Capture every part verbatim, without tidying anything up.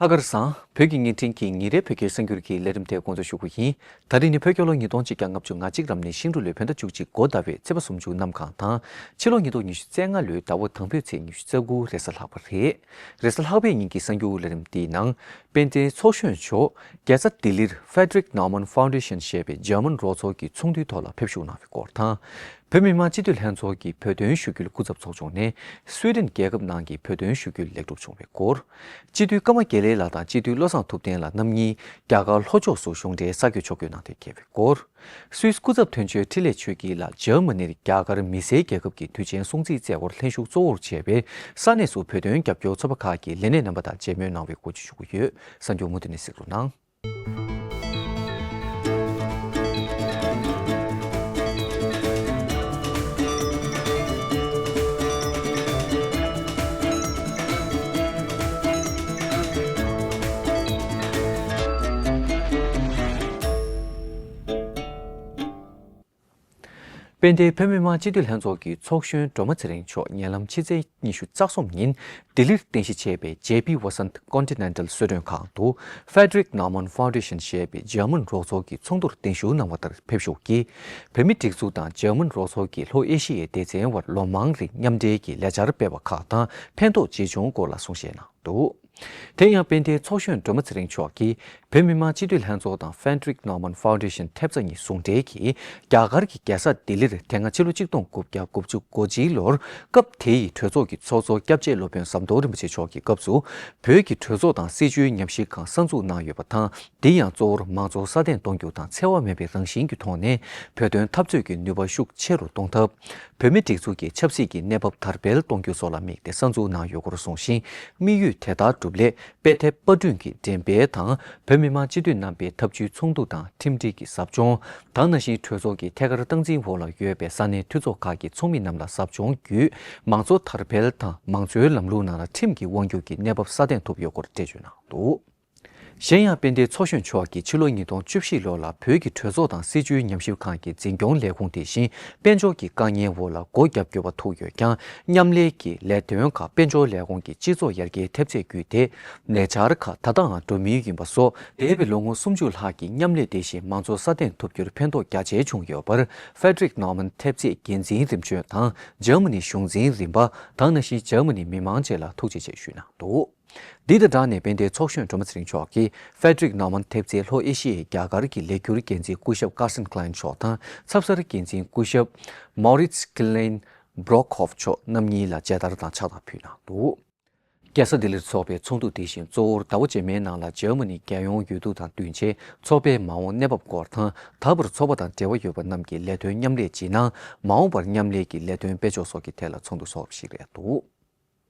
ཨ་གར་སང་། བོད་ཀྱི་བརྙན་འཕྲིན་གྱི་ཉིན་རེའི་བོད་སྐད་གསར་འགྱུར་གྱི་ལས་རིམ་དེ་འགོ་འཛུགས་ཞུ་རྒྱུ་ཡིན། ད་རིང་ནི་བོད་རྒྱལ་ལོ་ཉིས་སྟོང་གཅིག་བརྒྱ་ལྔ་བཅུ་ང་གཅིག་རབ་གནས་ཤིང་འབྲུག་ལོའི་བོད་ཟླ་བཅུ་གཅིག་འགོ་ཟླ་བའི་ཚེས་པ་སུམ་ཅུ་གནམ་གང་དང་། ཕྱི་ལོ་ཉིས་སྟོང་ཉི་ཤུ་རྩ་ལྔ་ལོའི་ཟླ་བ་དང་པོའི་ཚེས་ཉི་ཤུ་རྩ་དགུ་རེས་གཟའ་ལྷག་པ་རེད། རེས་གཟའ་ལྷག་པའི་ཉིན་གྱི་གསར་འགྱུར་ལས་རིམ་འདིའི་ནང་། དཔལ་ལྡན་ཚོགས་གཞོན་མཆོག་རྒྱལ་ས་ལྡི་ལིར་Frederick Naumann Foundation ཞེས་པའི་འཇར་མན་རོགས་ཚོགས་ཀྱི་ཚོགས་འདུའི་ཐོག་ལ་ཕེབས་བཞུགས་གནང་བའི་སྐོར་དང་། བོད་མི་མང་སྤྱི་འཐུས་ལྷན་ཚོགས་ཀྱི་བོད་དོན་ཞུ་སྐུལ་སྐུ་ཚབ་ཚོགས་ཆུང་ནས་སུའེ་ཏེན་རྒྱལ་ཁབ་ནང་གི་བོད་དོན་ཞུ་སྐུལ་ལེགས་གྲུབ་བྱུང་བའི་སྐོར། སྤྱི་འཐུས་ཀརྨ་དགེ་ལེགས་ལགས་དང་སྤྱི་འཐུས་བློ་བཟང་ཐུབ་བསྟན་ལགས་རྣམ་གཉིས་རྒྱ་གར་ལྷོ་ཕྱོགས་སུ་གཞུང་འབྲེལ་ས་བགོས་ཕྱོགས་བསྐྱོད་གནང་དོན་རྒྱལ་བའི་སྐོར། སུད་སི་སྐུ་ཚབ་དོན་གཅོད་འཕྲིན་ལས་ཆོས་སྐྱིད་ལགས་འཇར་མ་ནིར་རྒྱ་གར་མི་སེར་རྒྱལ་ཁབ་ཀྱི་དུས་ཆེན་སྲུང་བརྩིའི་མཛད་སྒོར་ལྷན་ཞུགས་གཙོ་བོར་བྱས་པའི་ས་གནས་སུ་བོད་དོན་རྒྱབ་སྐྱོར་ཚོགས་པ་ཁག་གི་ལས་སྣེ་རྣམ་པ་དང་མཇལ་མོལ་གནང་བའི་སྐོར་ཞུ་རྒྱུ་ཡོད། གསར་འགྱུར་མུ་མཐུད་ནས་གཟིགས་རོགས་གནང་། དཔལ་ལྡན་བོད་མི་མང་སྤྱི་འཐུས་ལྷན་ཚོགས་ཀྱི་ཚོགས་གཞོན་སྒྲོལ་མ་ཚེ་རིང་མཆོག་ཉེ་ལམ་ཕྱི་ཚེས་ཉི་ཤུ་རྩ་གསུམ་ཉིན་ལྡི་ལིར་རྟེན་གཞི་བྱས་པའི་ཇེ་པི་ཝ་སན་ཊ་ཀོན་ཊི་ནེན་ཊལ་གསོལ་མགྲོན་ཁང་དུ་Frederick Naumann Foundation ཞེས་པའི་འཇར་མན་རོགས་ཚོགས་ཀྱི་ཚོགས་འདུར་གདན་ཞུ་གནང་བ་ལྟར་ཕེབས་ཞུགས་ཀྱིས། བོད་མིའི་སྒྲིག་འཛུགས་དང་འཇར་མན་རོགས་ཚོགས་ཀྱིས་ལྷོ་ཨེ་ཤི་ཡའི་སྡེ་ཚན་བར་ལོ་མང་རིང་མཉམ་འབྲེལ་གྱི་ལས་འཆར་སྤེལ་བ་ཁག་དང་ཕན་ཐོགས་ཇི་བྱུང་སྐོར་ལ་གསུང་བཤད་གནང་འདུག། དེ་ཡང་དཔལ་ལྡན་ཚོགས་གཞོན་སྒྲོལ་མ་ཚེ་རིང་མཆོག་གིས། བོད་མི་མང་སྤྱི་འཐུས་ལྷན་ཚོགས་དང་Frederick Naumann Foundation ཐེབས་རྩ་གཉིས་ཟུང་འབྲེལ་གྱིས། རྒྱ་གར་གྱི་རྒྱལ་ས་ལྡི་ལིར་དེ་སྔ་ཕྱི་ལོ་གཅིག་སྟོང་དགུ་བརྒྱ་དགུ་བཅུ་གོ་གཅིག་ལོར་སྐབས་དེའི་གྲོས་ཚོགས་ཀྱི་ཚོགས་གཙོ་སྐྱབས་རྗེ་སློབ་དཔོན་ཟམ་གདོང་རིན་པོ་ཆེ་མཆོག་གི་སྐབས་སུ། བོད་ཀྱི་གྲོས་ཚོགས་དང་སྲིད་བྱུས་ཉམས་ཞིབ་ཁང་གསར་འཛུགས་གནང་ཡོད་པ་དང་། འདི་ཡང་གཙོ་བོར་མང་གཙོ་སྲ་བརྟན་གཏོང་རྒྱུ་དང་འཚེ་བ་མེད་པའི་རང་བཞིན་གྱི་ཐོག་ནས་བོད་དོན་འཐབ་རྩོད་ཀྱི་ནུས་པ་ཤུགས་ཆེ་རུ་གཏོང་ཐབས། བོད་མིའི་སྒྲིག་འཛུགས་ཀྱི་ཆབ་སྲིད་ཀྱི་གནས་བབ་དར་སྤེལ་གཏོང་རྒྱུ་སོགས་ལ་དམིགས་ཏེ་གསར་འཛུགས་གནང་ཡོད་སྐོར་གསུངས་ཤིང་། དམིགས་ཡུལ་དེ་ལྟར་སྒྲུབ་སླད་དཔེ་དེབ་པར་སྐྲུན་གྱི་འགྲེམས་སྤེལ་དང་། བོད་མི་མང་སྤྱི་འཐུས་རྣམ་པའི་ཐབས་ཇུས་ཚོགས་འདུ་དང་ཁྲིམས་སྒྲིག་གི་ཟབ་སྦྱོང་། ད་ག་ནང་བཞིན་གྲོས་ཚོགས་ཀྱི་ཐད་ཀར་སྟངས་འཛིན་འོག་ལ་ཡོད་པའི་ས་གནས་འཐུས་ཚོགས་ཁག་གི་ཚོགས་མི་རྣམས་ལ་ཟབ་སྦྱོང་བརྒྱུད། མང་གཙོ་དར་སྤེལ་དང་མང་གཙོའི་ལམ་ལུགས་ནང་ལ་ཁྲིམས་ཀྱི་དབང་སྒྱུར་གྱི་གནས་བབ་སྲ་བརྟན་ཐུབ་ཡོད་སྐོར་འགྲེལ་བརྗོད་གནང་འདུག། གཞན་ཡང་དཔལ་ལྡན་ཚོགས་གཞོན་མཆོག་གིས་ཕྱི་ལོ་ཉིས་སྟོང་བཅུ་བཞི་ལོ་ལ་བོད་ཀྱི་གྲོས་ཚོགས་དང་སྲིད་བྱུས་ཉམས་ཞིབ་ཁང་གི་འཛིན་སྐྱོང་ལས་ཁུངས་དེ་བཞིན་དཔལ་འབྱོར་གྱི་དཀའ་ངལ་འོག་ལ་སྒོ་བརྒྱབ་དགོས་པ་ཐུག་ཡོད་ཀྱང་། མཉམ་ལས་ཀྱི་ལས་དོན་ཁག་དཔལ་འབྱོར་ལས་ཁུངས་ཀྱི་སྤྱི་ཚོགས་ཡར་རྒྱས་ཐེབས་རྩས་བརྒྱུད་དེ། ལས་འཆར་ཁག་ད་ལྟའང་འགྲོ་མུས་ཡིན་པ་སོགས། འདས་པའི་ལོ་ངོ་སུམ་ཅུ་ལྷག་གི་མཉམ་ལས་དེ་བཞིན་མང་གཙོ་སྲ་བརྟན་ཐུབ་རྒྱུར་ཕན་ཐོགས་རྒྱ་ཆེ་བྱུང་ཡོད་པར། Frederick Naumann ཐེབས་རྩས་འགན་འཛིན་རིམ་བྱོན་དང་འཇར་མ་ནི་གཞུང་འཛིན་རིམ་པ་དང་། ནང་བཞིན་འཇར་མ་ནི་མི་མང་བཅས་ལ་ཐུགས་རྗེ་ཆེ་ཞུས་གནང་འདུག། འདི་དང་སྦྲགས་ནས་དཔལ་ལྡན་ཚོགས་གཞོན་སྒྲོལ་མ་ཚེ་རིང་མཆོག་གིས་Frederick Naumann ཐེབས་རྩའི་ལྷོ་ཨེ་ཤི་ཡའི་རྒྱ་གར་གྱི་ལས་འཁྱུར་འགན་འཛིན་སྐུ་ཞབས་Carsten Klein མཆོག་དང་ཚབ་གསར་འགན་འཛིན་སྐུ་ཞབས་Moritz Klein Brockhoff མཆོག་རྣམ་གཉིས་ལ་མཇལ་དར་དང་ཕྱག་དར་ཕུལ་གནང་འདུག། རྒྱལ་ས་ལྡི་ལིར་འཚོགས་པའི་ཚོགས་འདུ་དེ་བཞིན་གཙོ་བོར་ཟླ་བ་རྗེས་མའི་ནང་ལ་འཇར་མ་ནི་རྒྱལ་ཡོངས་འོས་བསྡུ་དང་བསྟུན་ཆེད་ཚོགས་པའི་མ་འོངས་གནས་བབ་སྐོར་དང་། ད་བར་ཚོགས་པ་དང་འབྲེལ་བ་ཡོད་པ་རྣམས་ཀྱི་ལས་དོན་མཉམ་ལས་སྦྱིན་གནང་། མ་འོངས་པར་མཉམ་ལས་ཀྱི་ལས་དོན་སྤེལ་ཕྱོགས་སོགས་ཀྱི་ཐད་ལ་ཚོགས་འདུ་འཚོགས་པ་ཞིག་རེད་འདུག།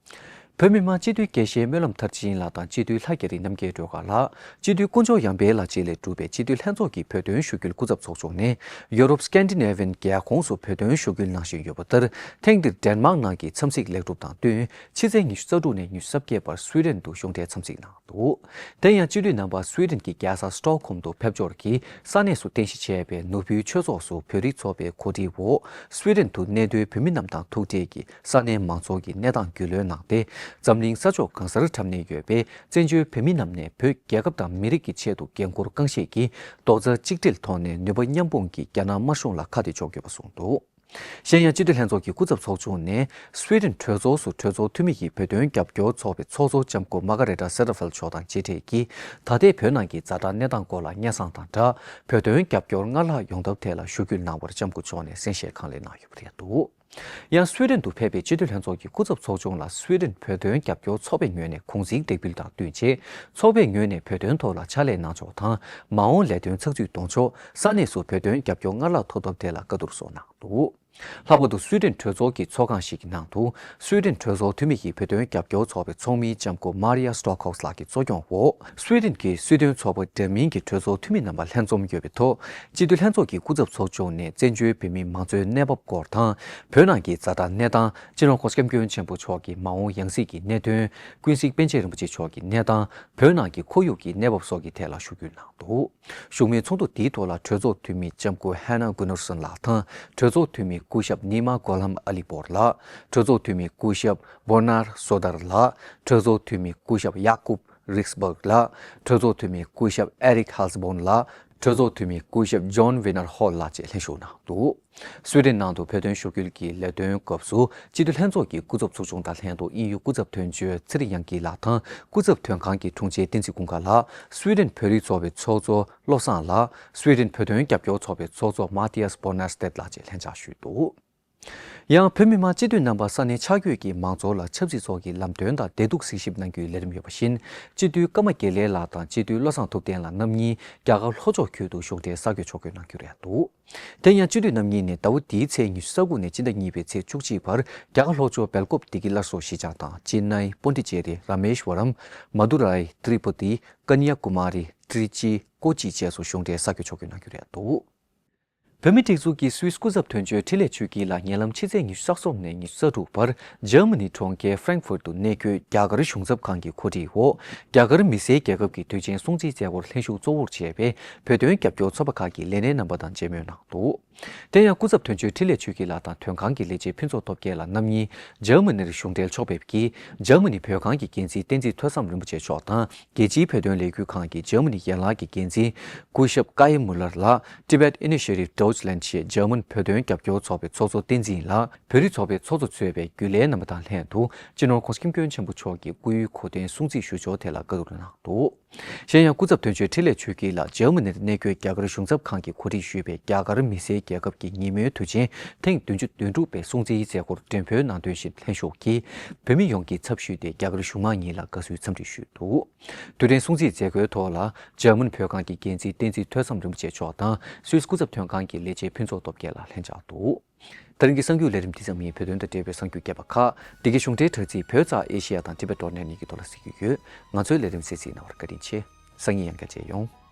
བོད་མི་མང་སྤྱི་འཐུས་དགེ་བཤེས་སྨོན་ལམ་མཐར་ཕྱིན་ལགས་དང་སྤྱི་འཐུས་ལྷ་རྒྱ་རི་རྣམ་རྒྱལ་སྒྲོལ་དཀར་ལགས། སྤྱི་འཐུས་དཀོན་མཆོག་ཡང་དཔལ་ལགས་བཅས་ལས་གྲུབ་པའི་སྤྱི་འཐུས་ལྷན་ཚོགས་ཀྱི་བོད་དོན་ཞུ་སྐུལ་སྐུ་ཚབ་ཚོགས་ཆུང་ནས་ཡོ་རོབ་སྐན་ཌི་ནེ་ཝི་ཡན་རྒྱལ་ཁོངས་སུ་བོད་དོན་ཞུ་སྐུལ་གནང་བཞིན་ཡོད་པ་ལྟར། ཐེངས་འདིར་ཌེན་མཱག་ནང་གི་འཚམས་གཟིགས་ལེགས་གྲུབ་དང་བསྟུན། ཕྱི་ཚེས་ཉི་ཤུ་རྩ་དྲུག་ནས་ཉི་ཤུ་རྩ་བརྒྱད་བར་སུའེ་ཌེན་དུ་གཞུང་འབྲེལ་འཚམས་གཟིགས་གནང་འདུག། དེ་ཡང་སྤྱི་འཐུས་རྣམ་པ་སུའེ་ཌེན་གྱི་རྒྱལ་ས་སི་ཊོག་ཧོམ་དུ་ཕེབས་འབྱོར་གྱིས་ས་གནས་སུ་རྟེན་གཞི་བྱས་པའི་ནོར་བུའི་ཆོས་ཚོགས་སུ་བོད་རིགས་ཚོགས་པའི་གོ་སྒྲིག་འོག་སུའེ་ཌེན་དུ་གནས་སྡོད་བོད་མི་རྣམས་དང་ཐུག་འཕྲད་ཀྱིས་ས་གནས་མང་ཚོགས་ཀྱི་གནས་སྟངས་རྒྱུས་ལོན་གནང་སྟེ། འཛམ་གླིང་ས་ཕྱོགས་གང་སར་འཁྲབ་གནས་ཡོད་པའི་བཙན་བྱོལ་བོད་མི་རྣམས་ནས་བོད་རྒྱལ་ཁབ་དང་མི་རིགས་ཀྱི་ཆེད་དུ་འགན་འཁུར་རྐང་བཞེས་ཀྱིས་རྡོག་རྩ་གཅིག་སྒྲིལ་ཐོག་ནས་ནུས་པ་མཉམ་སྤུངས་ཀྱིས་རྒྱ་ནག་དམར་གཞུང་ལ་ཁ་གཏད་གཅོག་དགོས་པ་གསུངས་འདུག། གཞན་ཡང་སྤྱི་འཐུས་ལྷན་ཚོགས་ཀྱི་སྐུ་ཚབ་ཚོགས་ཆུང་ནས་སུའེ་ཌེན་གྲོས་ཚོགས་སུ་གྲོས་ཚོགས་འཐུས་མི་ཡིས་བོད་དོན་རྒྱབ་སྐྱོར་ཚོགས་པའི་ཚོགས་གཙོ་ལྕམ་སྐུ་མ་ཀ་རེ་ཏྲ་སེ་ཏ་ཧྥེལ་མཆོག་དང་མཇལ་འཕྲད་ཀྱིས། ད་ལྟའི་བོད་ནང་གི་ཛ་དྲག་གནས་སྟངས་སྐོར་ལ་སྙན་སེང་དང་སྦྲགས། བོད་དོན་རྒྱབ་སྐྱོར་སྔར་ལྷག་ཡོང་ཐབས་ཐད་ལ་ཞུ་སྐུལ་གནང་བར་ལྕམ་སྐུ་མཆོག་ནས་གསན་བཞེས་གང་ལེགས་གནང་ཡོད་པ་རེད་འདུག། ཡང་སུའེ་ཌེན་དུ་ཕེབས་པའི་སྤྱི་འཐུས་ལྷན་ཚོགས་ཀྱི་སྐུ་ཚབ་ཚོགས་ཆུང་ལ་སུའེ་ཌེན་བོད་དོན་རྒྱབ་སྐྱོར་ཚོགས་པའི་ངོས་ནས་གུང་གཟིངས་འདེགས་འབུལ་དང་བསྟུན་ཆེད། ཚོགས་པའི་ངོས་ནས་བོད་དོན་ཐོག་ལ་ཕྱག་ལས་གནང་ཕྱོགས་དང་། མ་འོངས་ལས་དོན་ཚགས་ཚུད་གཏོང་ཕྱོགས། ས་གནས་སུ་བོད་དོན་རྒྱབ་སྐྱོར་སྔར་ལྷག་ཐོབ་ཐབས་ཐད་ལ་བཀའ་བསྡུར་སོགས་གནང་འདུག། ལྷག་པར་དུ་སུའེ་ཌེན་གྲོས་ཚོགས་ཀྱི་ཚོགས་ཁང་ཞིག་གི་ནང་དུ། སུའེ་ཌེན་གྲོས་ཚོགས་འཐུས་མི་ཡིས་བོད་དོན་རྒྱབ་སྐྱོར་ཚོགས་པའི་ཚོགས་མི་ལྕམ་སྐུ་མཱ་རི་ཡ་སི་ཏོག་ཧོབ་ལགས་ཀྱི་གཙོ་སྐྱོང་འོག་སུའེ་ཌེན་གྱི་སྲིད་དོན་ཚོགས་པ་འདྲ་མིན་གྱི་གྲོས་ཚོགས་འཐུས་མི་རྣམ་པ་ལྷན་འཛོམས་ཡོད་པའི་ཐོག། སྤྱི་འཐུས་ལྷན་ཚོགས་ཀྱི་སྐུ་ཚབ་ཚོགས་ཆུང་ནས་བཙན་བྱོལ་བོད་མིའི་མང་གཙོའི་གནས་བབ་སྐོར་དང་། བོད་ནང་གི་ཛ་དྲག་གནས་སྟངས། སྤྱི་ནོར་༸གོང་ས་༸སྐྱབས་མགོན་ཆེན་པོ་མཆོག་གི་མ་འོངས་ཡང་སྲིད་ཀྱི་གནད་དོན། ཀུན་གཟིགས་པཎ་ཆེན་རིན་པོ་ཆེ་མཆོག་གི་གནས་སྟངས། བོད་ནང་གི་ཁོར་ཡུག་གི་གནས་བབ་སོགས་ཀྱི་ཐད་ལ་ཞུ་སྐུལ་གནང་འདུག། བཞུགས་མོལ་ཚོགས་འདུ་འདིའི་ཐོག་ལ་གྲོས་ཚོགས་འཐུས་མི་ལྕམ་སྐུ་ཧེ་ན་གུ་ནར་སོན་ལགས་དང་། གྲོས་ཚོགས་འཐུས་མི་སྐུ་ཞབས་ནི་མ་གོ་ལམ་ཨ་ལི་པོར་ལགས། གྲོས་ཚོགས་འཐུས་མི་སྐུ་ཞབས་བོ་ནར་སོ་དར་ལགས། གྲོས་ཚོགས་འཐུས་མི་སྐུ་ཞབས་ཡ་ཀུབ་ Riksberg ལགས། གྲོས་ཚོགས་འཐུས་མི་སྐུ་ཞབས་Erik Hallsborn ལགས། གྲོས་ཚོགས་འཐུས་མི་སྐུ་ཞབས་John Weinerhall ལགས་བཅས་ལྷན་ཞུགས་གནང་འདུག་སུའེ་ཏེན་ནང་དུ་བོད་དོན་ཞུ་སྐུལ་གྱི་ལས་དོན་སྐབས་སུ། སྤྱི་འཐུས་ལྷན་ཚོགས་ཀྱི་སྐུ་ཚབ་ཚོགས་ཆུང་དང་ལྷན་དུ་དབྱིན་ཡུལ་སྐུ་ཚབ་དོན་གཅོད་ཚེ་རིང་དབྱངས་སྐྱིད་ལགས་དང་། སྐུ་ཚབ་དོན་ཁང་གི་དྲུང་ཆེ་བསྟན་འཛིན་ཀུན་དགའ་ལགས། སུའེ་ཏེན་བོད་རིགས་ཚོགས་པའི་ཚོགས་གཙོ་བློ་བཟང་ལགས། སུའེ་ཏེན་བོད་དོན་རྒྱབ་སྐྱོར་ཚོགས་པའི་ཚོགས་གཙོ་Mathias Björnstedt ལགས་བཅས་ལྷན་བཅར་ཞུས་འདུག་ཡང་བོད་མི་མང་སྤྱི་འཐུས་རྣམ་པ་ས་གནས་ཆ་བགོས་ཀྱི་མང་ཚོགས་ལ་ཆབ་སྲིད་སོགས་ཀྱི་ལམ་སྟོན་དང་བདེ་སྡུག་གཟིགས་ཞིབ་གནང་རྒྱུའི་ལས་རིམ་ཡོད་པ་བཞིན། སྤྱི་འཐུས་ཀརྨ་དགེ་ལེགས་ལགས་དང་སྤྱི་འཐུས་བློ་བཟང་ཐུབ་བསྟན་ལགས་རྣམ་གཉིས་རྒྱ་གར་ལྷོ་ཕྱོགས་ཁུལ་དུ་གཞུང་འབྲེལ་གསར་འགོད་ཕྱོགས་བསྐྱོད་གནང་རྒྱུ་རེད་འདུག་དེ་ཡང་སྤྱི་འཐུས་རྣམ་གཉིས་ནས་ཟླ་བ་འདིའི་ཚེས་ཉི་ཤུ་རྩ་དགུ་ནས་སྤྱི་ཟླ་གཉིས་པའི་ཚེས་བཅུ་གཅིག་བར་རྒྱ་གར་ལྷོ་ཕྱོགས་སྦེལ་ཀོབ་བདེ་སྐྱིད་སླར་གསོ་གཞིས་ཆགས་དང་ཅེན་ནའི། པོན་ཌི་ཅེ་རི། ར་མེ་ཤྭ་རམ། མ་དུ་རའི། ཏི་རུ་པ་ཏི། ཀན་ཡ་ཀུ་མ་རི། ཏྲི་ཅི། ཀོ་ཅི་བཅས་སུ་གཞུང་འབྲེལ་གསར་འགོད་ཕྱོགས་བསྐྱོད་གནང་རྒྱུ་རེད་འདུག་བོད་མིའི་སྒྲིག་འཛུགས་ཀྱི་སུད་སི་སྐུ་ཚབ་དོན་གཅོད་འཕྲིན་ལས་ཆོས་སྐྱིད་ལགས་ཉེ་ལམ་ཕྱི་ཚེས་ཉི་ཤུ་རྩ་གསུམ་ནས་ཉི་ཤུ་རྩ་དྲུག་བར་འཇར་མ་ནི་གྲོང་ཁྱེར་ཧྥ་རེང་ཧྥུར་དུ་གནས་འཁོད་རྒྱ་གར་གཞུང་ཚབ་ཁང་གི་གོ་སྒྲིག་འོག་རྒྱ་གར་མི་སེར་རྒྱལ་ཁབ་ཀྱི་དུས་ཆེན་སྲུང་བརྩིའི་མཛད་སྒོར་ལྷན་ཞུགས་གཙོ་བོར་བྱས་པའི་བོད་དོན་རྒྱབ་སྐྱོར་ཚོགས་པ་ཁག་གི་ལས་སྣེ་རྣམ་པ་དང་མཇལ་མོལ་གནང་འདུག་དེ་ཡང་སྐུ་ཚབ་དོན་གཅོད་འཕྲིན་ལས་ཆོས་སྐྱིད་ལགས་དང་དོན་ཁང་གི་ལས་བྱེད་ཕུན་ཚོགས་སྟོབས་རྒྱལ་ལགས་རྣམ་གཉིས་འཇར་མ་ནིར་གཞུང་འབྲེལ་ཕྱོགས་ཕེབས་ཀྱིས། འཇར་མ་ནི་བོད་ཁང་གི་འགན་འཛིན་བསྟན་འཛིན་ཐོས་བསམ་རིན་པོ་ཆེ་མཆོག་དང་། རྒྱལ་སྤྱིའི་བོད་དོན་ལས་འགུལ་ཁང་གི་འཇར་མ་ནི་ཡན་ལག་གི་འགན་འཛིན་སྐུ་ཞབས་ཀའི་མུ་ལར་ལགས། Tibet Initiative Deutschland ཞེས་འཇར་མན་བོད་དོན་རྒྱབ་སྐྱོར་ཚོགས་པའི་ཚོགས་གཙོ་བསྟན་འཛིན་ལགས། བོད་རིགས་ཚོགས་པའི་ཚོགས་གཙོ་གཙོས་པའི་རྒྱུན་ལས་རྣམ་པ་དང་ལྷན་དུ། སྤྱི་ནོར་༧གོང་ས་༧སྐྱབས་མགོན་ཆེན་པོ་མཆོག་གི་སྐུའི་གོ་སྟོན་སྲུང་བརྩི་ཞུ་ཕྱོགས་ཐད་ལ་བཀའ་བསྡུར་གནང་འདུག་གཞན་ཡང་སྐུ་ཚབ་དོན་གཅོད་འཕྲིན་ལས་ཆོས་སྐྱིད་ལགས་འཇར་མ་ནིར་གནས་འཁོད་རྒྱ་གར་གཞུང་ཚབ་ཁང་གིས་གོ་སྒྲིག་ཞུས་པའི་རྒྱ་གར་མི་སེར་རྒྱལ་ཁབ་ཀྱི་ཉིན་མོའི་དུས་ཆེན་ཐེངས་བདུན་ཅུ་དོན་དྲུག་པའི་སྲུང་བརྩིའི་མཛད་སྒོར་མགྲོན་འབོད་གནང་དོན་བཞིན་ལྷན་ཞུགས་ཀྱིས་བོད་མི་ཡོངས་ཀྱི་ཚབ་ཞུས་ཏེ་རྒྱ་གར་གཞུང་མང་གཉིས་ལ་དགའ་བསུའི་འཚམས་འདྲི་ཞུས་འདུག་དུས་དྲན་སྲུང་བརྩིའི་མཛད་སྒོའི་ཐོག་ལ་འཇར་མན་བོད་ཁང་གི་འགན་འཛིན་བསྟན་འཛིན་ཐོས་བསམ་རིན་པོ་ཆེ་མཆོག་དང་སུད་སི་སྐུ་ཚབ་དོན་ཁང་གི་ལས་བྱེད་ཕུན་ཚོགས་སྟོབས་རྒྱལ་ལགས་ལྷན་བཅར་འདུག་ད་རིང་གི་གསར་འགྱུར་ལས་རིམ་འདི་ཙམ་ཡིན། བོད་དོན་དང་འབྲེལ་བའི་གསར་འགྱུར་རྒྱས་པ་ཁག་འདི་གའི་གཞུང་འབྲེལ་དྲ་ཚིགས་བོད་ཙ་ཨེ་ཤེ་ཡ་དང་ཊི་བེཊ་ཌོཊ་ནེཊ་གཉིས་ཀྱི་ཐོག་ལ་གཟིགས་རྒྱུ་ཡོད། ང་ཚོའི་ལས་རིམ་གསན་གཟིགས་གནང་བར་བཀའ་དྲིན་ཆེ། སང་ཉིན་ཡང་བསྐྱར་མཇལ་ཡོང་།